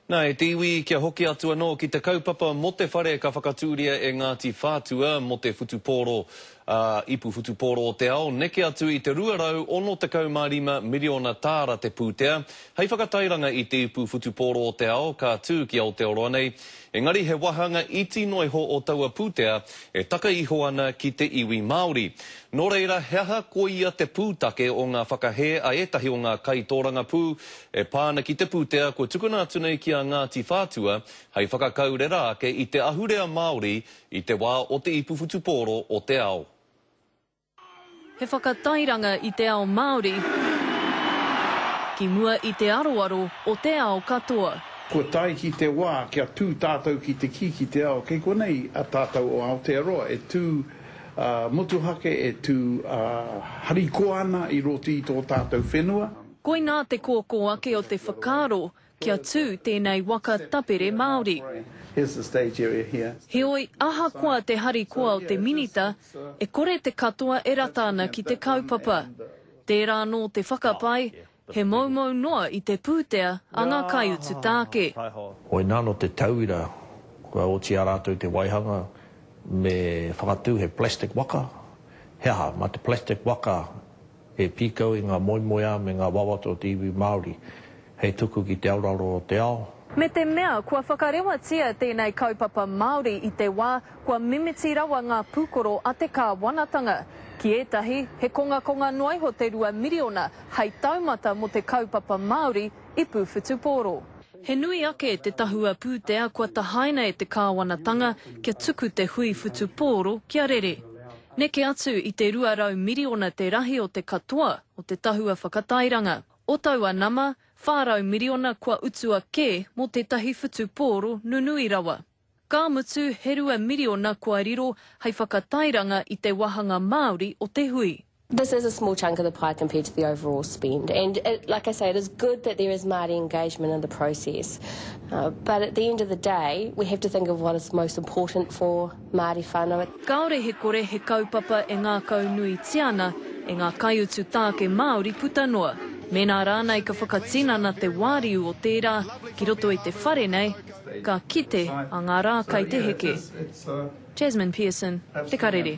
Nā, e te iwi, kia hoki atu anō ki te kaupapa mō te whare ka whakatūria e Ngāti Whātua mō te whutupōro, ā, ipu whutupōro o te ao, neke atu i te 265 miriona tāra te pūtea hei whakatairanga i te ipu whutupōro o te ao ka tū ki Aotearoa nei. Engari he wāhanga iti noa iho o taua pūtea e taka iho ana ki te iwi Māori. Nō reira, he aha koia te pūtake o ngā whakahē a ētahi o ngā kaitōrangapū E pā ana ki te pūtea kua tukuna atu nei ki a Ngāti Whātua hei whakakaurera ake i te ahurea Māori i te wā o te ipu whutupōro o te ao. He whakatairanga i te ao Māori ki mua i te aroaro o te ao katoa. Kua tae ki te wā kia tū tātou ki te kī ki te ao, kei konei a tātou o Aotearoa e tū motuhake, e tū harikoa ana i roto i tō tātou whenua. Koinā te kōkō ake o te whakaaro kia tū tēnei waka tapere Māori. Heoi, ahakoa te harikoa o te Minita, e kore te katoa e rata ana ki te kaupapa. Tērā anō te whakapae, he moumou noa i te pūtea a ngā kaiutu tāke. Hoinānō te tauira kua oti i a rātou te waihanga me whakatū he plastic waka. He aha, mā te plastic waka He pīkau i ngā moemoeā me ngā wawata o te iwi Māori hei tuku ki te aroaro o te ao. Me te mea, kua whakarewatia tēnei kaupapa Māori i te wā kua mimiti rawa ngā pūkoro a te kāwanatanga. Ki ētahi, he kongakonga noa iho te 2 miriona hei taumata mō te kaupapa Māori ipu whutupōro. He nui ake te tahua pūtea kua tahaina e te kāwanatanga kia tuku te hui whutupōro kia rere. Neke atu i te 200 miriona te rahi o te katoa o te tahua whakatairanga. O taua nama, 400 miriona kua utua kē mō tētahi whutupōro nunui rawa. Ka mutu, he 2 miriona kua riro hei whakatairanga i te wāhanga Māori o te hui. This is a small chunk of the pie compared to the overall spend and it, like I say, it is good that there is Māori engagement in the process. Uh, but at the end of the day, we have to think of what is most important for Māori whānau. Kāore he kore he kaupapa e ngākaunuitia ana e ngā kaiutu tāke Māori puta noa. Mēnā rānei ka whakatinana te wāriu o tērā ki roto i te whare nei, ka kite a ngā rā kai te heke. Jasmine Pearson, Te Karere.